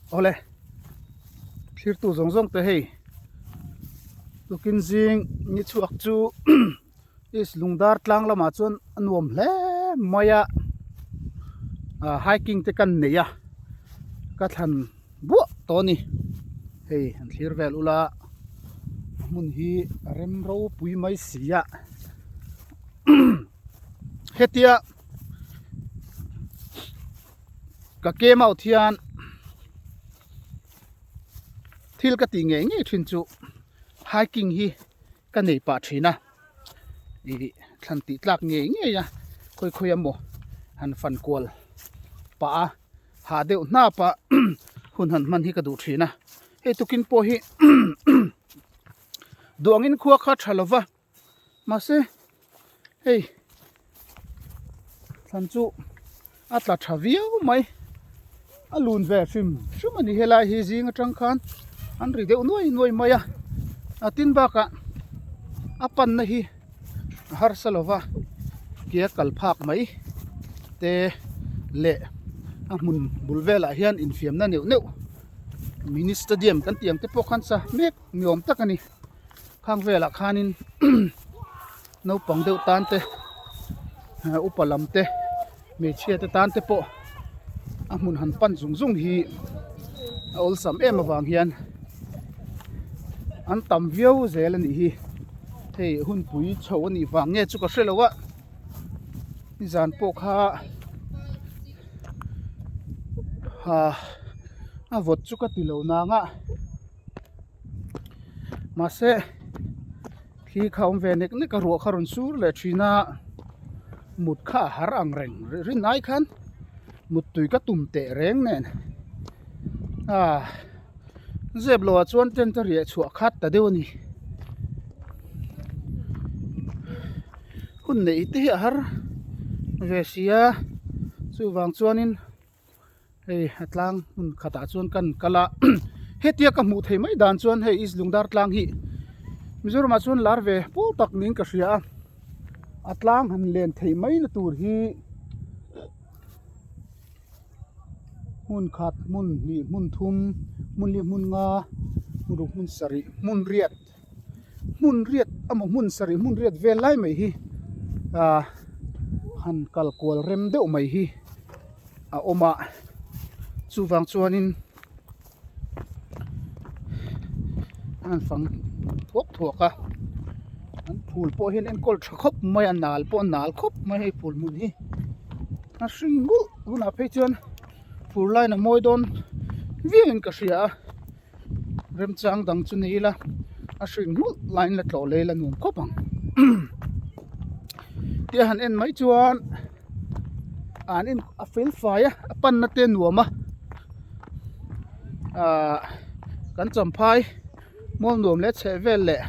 Awle thlirtu zawng zawng te hei tukin zing ni chhuak chu east lungdar tlang lamah chuan a nuam hle mai a ah hiking te kan nei a ka thlan buah tawh a ni hei an thlir vel ula hmun hi a rem ropui mai si a hetia ka came out hian thil ka tih ngei ngei thin chu hiking hi ka nei pah thin a ih thlan tih tlak ngei ngei a khawi khawi emaw han fan kual pah a hah deuh hnap a hun han hman hi ka duh thin a hei tukin pawh hi duh angin khua kha tha lova. Mahse hei thlan chu a tla tha viau mai a lun ve hrim hrim a ni helai hi zing atang khan an ri deuh nuai nuai mai a a tin bakah a panna hi a harsa lo va ke a kal phak mai te leh a hmun bul velah hian infiamna neuh neuh mini stadium kan tih ang te pawh khan sa mek ni awm tak a ni. Khang velah khanin naupang deuh tan te upa lam te hmeichhia te tan te pawh a hmun han pan zung zung hi a awlsam em avang hian an tam viau zel a nih hi hei hunpui chho a nih vang nge chu ka hre lo a nizan pawh kha ah a vawt chu ka ti lo nang a. Mahse thli kha a awm ve nek nek a ruah kha a rawn sur leh thin a mut kha a har ang reng rin ai khan muttui ka tum teh reng nen ah zep loh ah chuan tent a riah chhuah khat ta deuh a ni hun neih te hi a har ve sia chuvang chuanin. Hei a tlang hmun khatah chuan kan kal a hetia ka hmuh theih mai dan chuan hei east lungdar tlang hi Mizoramah chuan lar ve pawl tak niin ka hria a a tlang han len theih mai na tur hi hmun khat hmun hnih hmun thum hmun li hmun nga hmun ruk hmun sarih hmun riat hmun riat emaw hmun sarih hmun riat vel lai mai hi ah han kal kual rem deuh mai hi a awm a chuvang chuanin an fang thuak thuak a an phul pawh hian enkawl tha khawp mai a nal pawh a nal khawp mai hei phul hmun hi a hring nghulh hunah phei chuan fur laiin a mawi dawn viauin ka hria a. Remchang dang chu ni ila a hring nghulh laiin la tlawh leh ila nuam khawp ang tia han en mai chuan an in a fel fai a a panna te a nuam a ahh kan champhai mual nuam leh chheh vel leh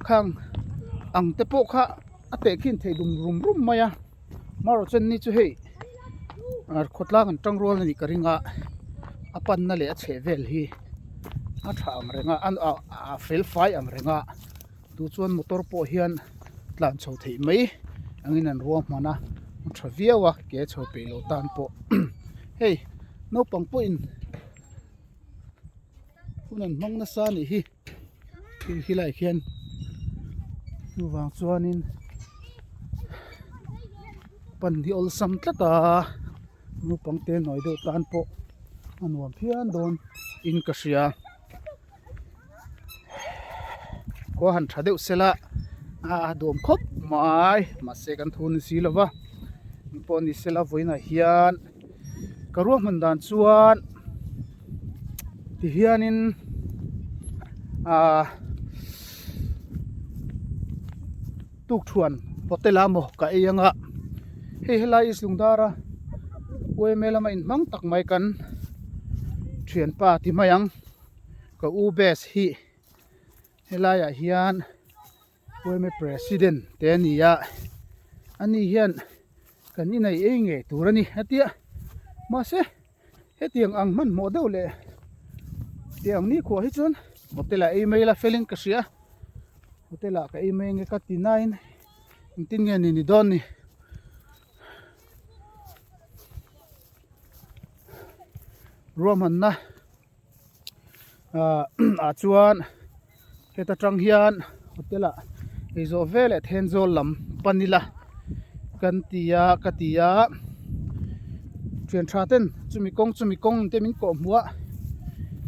khang ang te pawh kha a tehkhin thei dum rum rum mai a. Marawh ni chu hei khawtlang an tang rual a nih ka ring a a panna leh a chheh vel hi a tha ang reng a a fel fai ang reng a tu chuan motor pawh hian tlan chho theih mai angin an ruahman a a tha viau a ke chho peih loh tan pawh hei naupang pawhin hun an hmang nasa a nih hi. Thil khi lai khian chuvang chuanin pan hi awlsam tlat a naupang te nawi deuh tan pawh a nuam phian dawn in ka hria khua han tha deuh sela a duam khawp mai mahse kan thu ni si lova engpawh ni sela vawiinah hian ka ruahman dan chuan tihianin ahh tukthuan hotel ah maw ka ei anga hei helai east lungdar a yma lama inhmang tak mai kan thianpa ti mai ang ka u best hi helai ah hian yma president te a ni a ani hian kan inei ei ngei tur a ni a tia mahse hetiang ang hmanhmawh deuh leh tiang ang nikhua hi chuan hotel ah ei mai ila felin ka hria hotel ah ka ei mai ange ka ti nain engtin nge ni ni dawn ni. Ruahmanna ah ah chuan heta tang hian hotel ah eizawh ve leh Thenzawl lam pan ila kan ti a ka ti a thian tha ten chumi kawng chumi kawng te min kawh hmuh a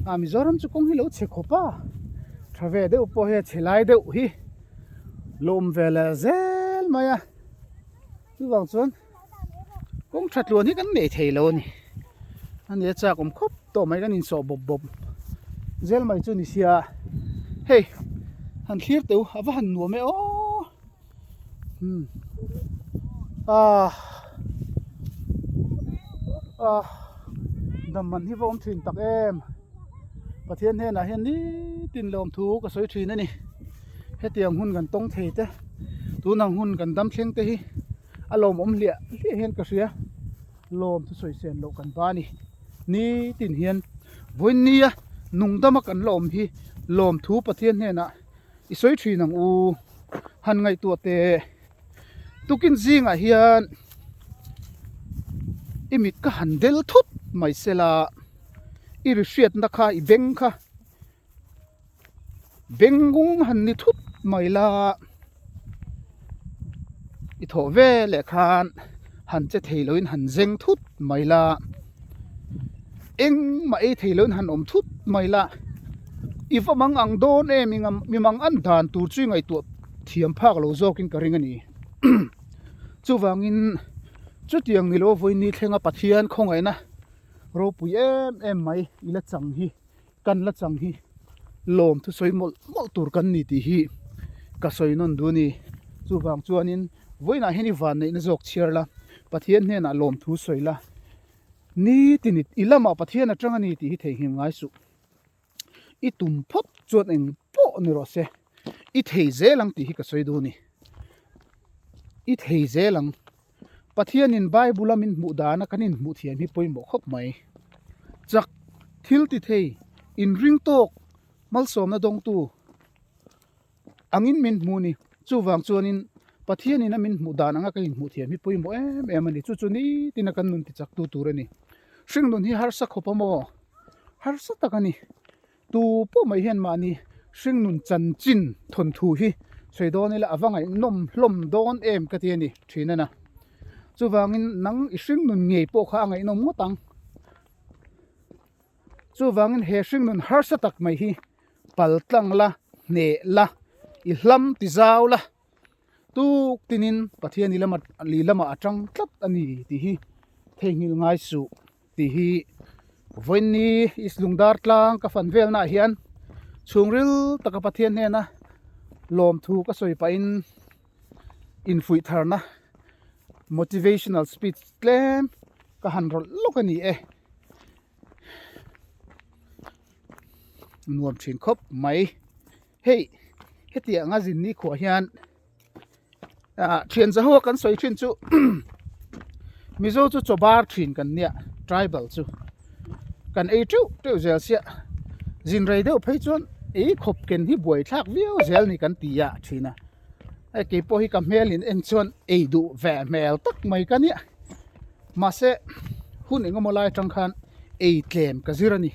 ah Mizoram chu kawng hi lo chhe khawp a tha ve deuh pawh hi a chhe lai deuh hi lo awm ve leh zel mai a chuvang chuan. Kawng tha tluan hi kan nei thei lo a ni. A ni a chak awm khawp tawh mai kan insawh bawp bawp zel mai chu ni sia. Hei han thlir teh u a va han nuam e aw. Umm ah ah dam man hi va awm thin tak em. Pathian hnenah hian nitin lawmthu ka sawi thin a ni. Hetiang hun kan tawng thei te tunang hun kan dam thleng te hi. A lawmawm hliah hliah hian ka hria lawm chu sawi sen loh kan ba a ni nitin hian vawiin nia nung dama kan la awm hi lawmthu Pathian hnenah i sawi thin ang u han ngaihtuah teh tukin zingah hian i mit ka han del thut mai sela i ri hriatna kha i beng kha Bengung han ni thut mai la i thawh ve leh khan han che thei loin han zeng thut mai la engmah ei thei loin han awm thut mai la i va mang ang dawn em i mang an dan tur chu i ngaihtuah thiam phak lo zawkin ka ring a ni chuvangin chutiang ni lo vawiin thlenga Pathian khawngaihna ropui em em mai i la chang hi. Kan la chang hi lawm thusawi mawlh mawlh tur kan ni tih hi ka sawi nawn duh a ni. Chuvang chuanin vawiinah hian i vanneihna zawk chhiar la, Pathian hnenah lawm thu sawi la, nitin i lamah Pathian atang a ni tih hi theihnghilh ngai suh. I tum phawt chuan eng pawh ni rawh se, i thei zel ang tih hi ka sawi duh a ni. I thei zel ang. Pathianin Bible-a min hmuh dana kan inhmuh thiam hi pawimawh khawp mai. Chak, thil ti thei, inring tawk, malsawmna dawngtu angin min hmu ni. Chuvang chuanin Pathianin a min hmuh dan anga ka inhmuh thiam hi pawimawh em em a ni. Chu chu nitina kan nun tichaktu tur a ni. Hringnun hi harsa khawp a maw? Harsa tak a ni. Tu pawh mai hian mahni hringnun chanchin thawnthu hi sawi dawn ila a va ngaihnawm hlawm dawn em ka ti a ni thin a na. Chuvangin nang i hringnun ngei pawh kha a ngaihnawm ngawt ang. Chuvangin he hringnun harsa tak mai hi pal tlang la, hneh la, i hlam ti zau la, tuk tinin Pathian i lama li lamah a tang tlat a ni tih hi theihnghilh ngai suh. Tih hi vawiinni East Lungdar tlang ka fan velnaah hian chhungril taka Pathian hnena lawmthu ka sawi pahin infuih tharna motivational speech tlem ka han rawlh lawk a ni e. Nuam thin khawp mai. Hei hetiang a zin ni khuah hian ah thian zaho kan sawi thin chu mizo chu chaw bar thin kan nia tribal chu kan ei teuh teuh zel sia zin rei deuh phei chuan ei khawp ken hi buai thlak viau zel ni kan ti a thin a hei keipawh hi ka hmel in en chuan ei duh ve hmel tak mai ka nia mahse hun engemaw lai atang khan ei tlem ka zir a ni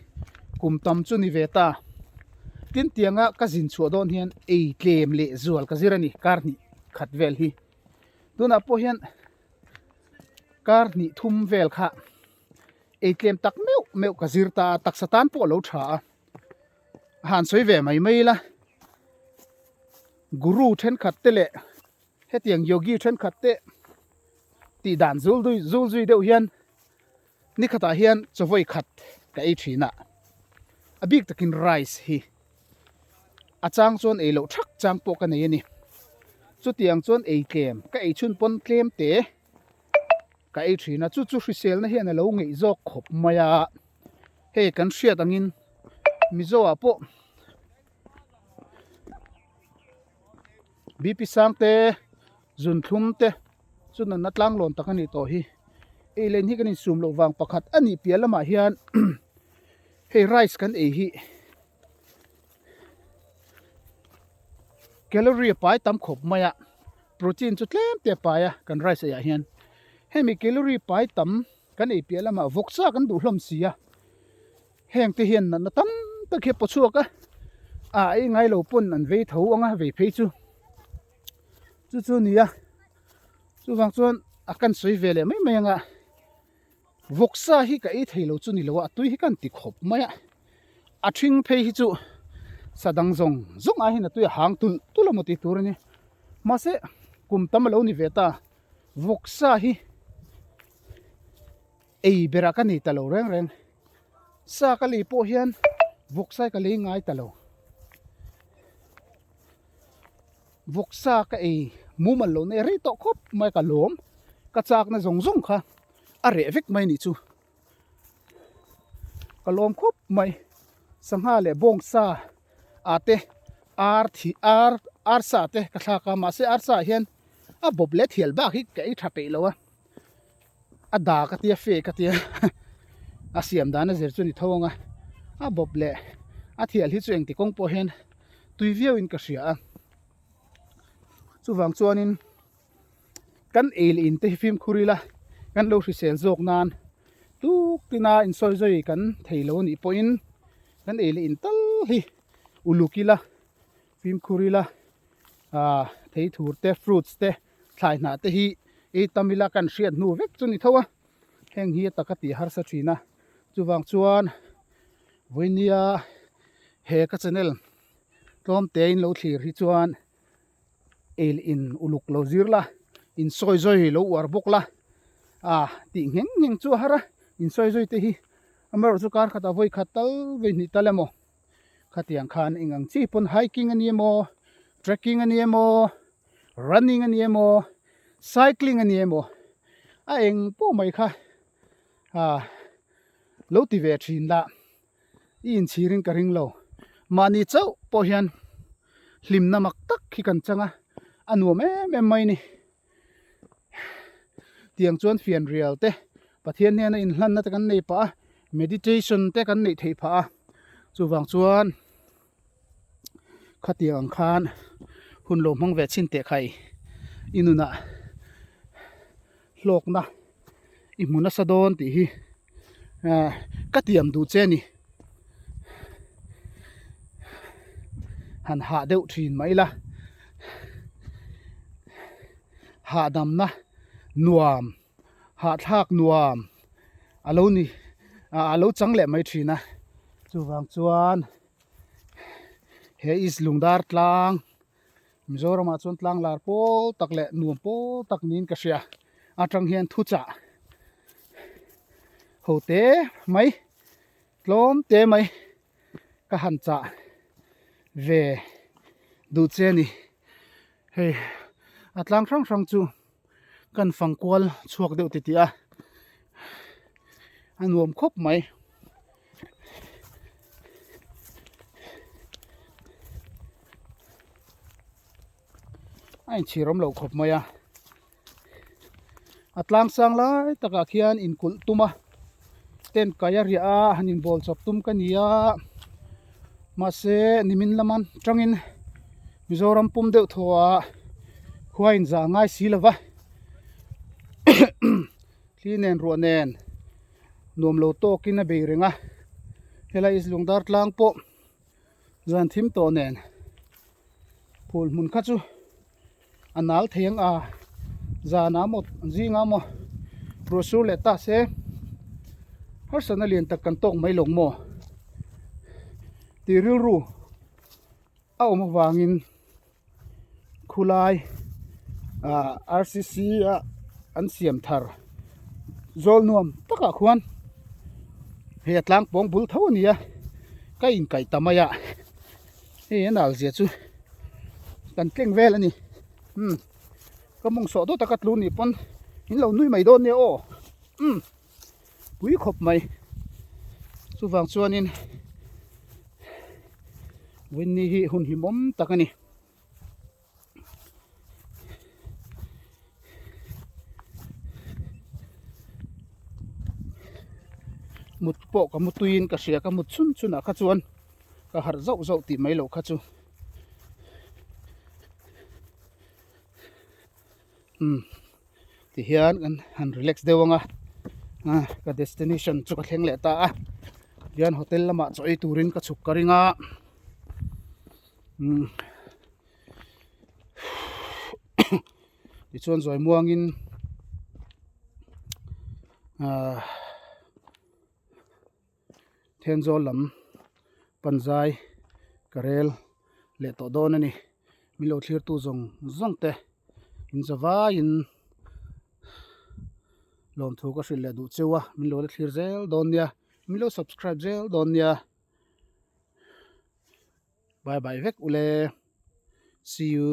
kum tam chu ni ve ta. Tin tianga ka zin chhuah dawn hian ei tlem leh zual ka zir a ni kar hnih khat vel hi tunah pawh hian kar hnih thum vel kha ei tlem tak meuh meuh ka zir ta a taksa tan pawh a lo tha a han sawi ve mai mai ila guru thenkhat te leh hetiang yogi thenkhat te tih dan zul zul zui deuh hian. Ni khatah hian chawvawi khat ka ei thin a, a bik takin rice hi a chang chuan ei loh thak chang pawh ka nei a ni. Chutiang chuan ei tlem ka ei chhun pawn tlem te ka ei thin a, chu chu hriselna hian a lo ngeih zawk khawp mai a, hei kan hriat angin Mizo ah pawh BP sang te zunthlum te chu nunna tlanglawn tak a nih tawh hi. Ei len hi kan insum loh vang pakhat a nih piah lamah hian hei rice kan ei hi calorie a pai tam khawp mai a protein chu tlem te a pai a kan rice ei ah hian hemi calorie pai tam kan ei piah lamah vawksa kan duh hlawm si a. Heng te hian natna tam tak hi a paw chhuak a, a ei ngai lo pawn an vei tho ang a, vei phei chu chu chu a ni a. Chuvang chuan a kan sawi ve leh mai mai ang a, vawksa hi ka ei thei lo chu ni lo a, a tui hi ka han ti khawp mai a, a ṭhing phei hi chu sa dang zawng zawng ai hian a tui a hang tulh tulh a maw tih tur a ni. Mahse kum tam a lo ni ve ta, vawksa hi. Ei berah ka nei ta lo reng reng. Sa ka lei pawh hian vawksa ka lei ngai ta lo. Vawksa ka ei mumal lo nei rei tawh khawp mai ka lawm. Ka chakna zawng zawng kha a reh vek mai nih chu. Ka lawm khawp mai. Sangha leh bawngsa ah te ar thi ar arsa te ka thlak a mahse arsa ah hian a bawp leh thial bak hi ka ei tha peih lo a. A da ka tia fe ka tia a siam dan a zir chu ni tho ang a a bawp leh a thial hi chu engti kawng pawh hian tui viau in ka hria a chuvang chuanin kan ei leh in te hi fimkhur ila kan lo hrisel zawk nan tuk tina insawi zawi kan thei lo anih pawhin kan ei leh in tal hi uluk ila fimkhur ila ah thei thur te fruits te. Thlai hnah te hi ei tam ila kan hriat hnu vek chu ni tho a, heng hi a taka tih harsa thin a, chuvang chuan vawinia he ka channel tlawm te in lo thlir hi chuan ei in uluk lo zir la, in sawi zawi lo uar bawk la, ah tih ngheng ngheng chu a har a, in sawi zawi te hi amaherawh chu kar khatah vawi khat tal vawi hnih tal emaw khatiang khan eng ang chi pawn hiking a ni emaw trekking a ni emaw. Running a ni emaw cycling a ni emaw a eng pawh mai kha ah lo ti ve thin la i inchhir in ka ring lo mahni chauh pawh hian hlimna mak tak hi kan chang a a nuam em em mai a ni tiang chuan fianrial te Pathian hnena inhlanna te kan nei pah a meditation te kan neih theih phah a chuvang chuan. Khatiang ang khan hun lo hmang ve chhin teh khai i nunah hlawkna i hmu nasa dawn tih hi ah ka tiam duh che a ni. Han hah deuh thin mai ila hahdamna nuam hahthlak nuam a lo ni ah a lo chang leh mai thin a chuvang chuan he is lungdar tlang Mizoram ah chuan tlang lar pawl tak leh nuam pawl tak niin ka hria atang hian thuchah ho te mai tlawm te mai ka han chah ve duh che a ni hei a tlang hrang hrang chu. Kan fang kual chhuak deuh titih a, a nuam khawp mai. A inchhir awm loh khawp mai a, a tlang sang lai takah khian inkulh tum a, tent kai a riah a, han inbawl chawp tum ka ni a, mahse nimin lama tangin Mizoram pum deuh thaw ah khua in zah ngai si lo va thli nen ruah nen nuam lo tawk in a bei reng a helai is lungdar tlang pawh zan thim tawh nen phul hmun kha chu a nal thei ang a zan ah maw zing ah maw ruah sur leh ta se harsatna lian tak kan tawk mai lo maw tih rilru. A awm avangin khulai ah rcc a an siam thar zawl nuam takah khuan hei a tlang pawng bul tho a ni a ka inkaih ta mai a hei a nal zia chu kan tleng vel a ni umm ka mawng sawh dawt a ka tlu nih pawn in lo nui mai dawn nia aw umm. pui khawp mai chuvang chuanin Winnie hi hun hlimawm tak a ni. Mut pawh ka mu tuiin ka hria ka mut chhun chhunah kha chuan ka harh zauh zauh tih mai loh kha chu. Umm tihian kan han relax deuh ang a ah ka destination chu ka thleng leh ta a. Tihian hotel lamah chaw ei turin ka chhuk ka ring a umm tichuan zawi muangin ahh Thenzawl lam panzai ka rel leh tawh dawn a ni. Min lo thlirtu zawng zawng te in zavaiin lawmthu ka hrilh leh duh cheu a, min lo la thlir zel dawn nia, min lo subscribe zel dawn nia. Bye bye vek ule, see you.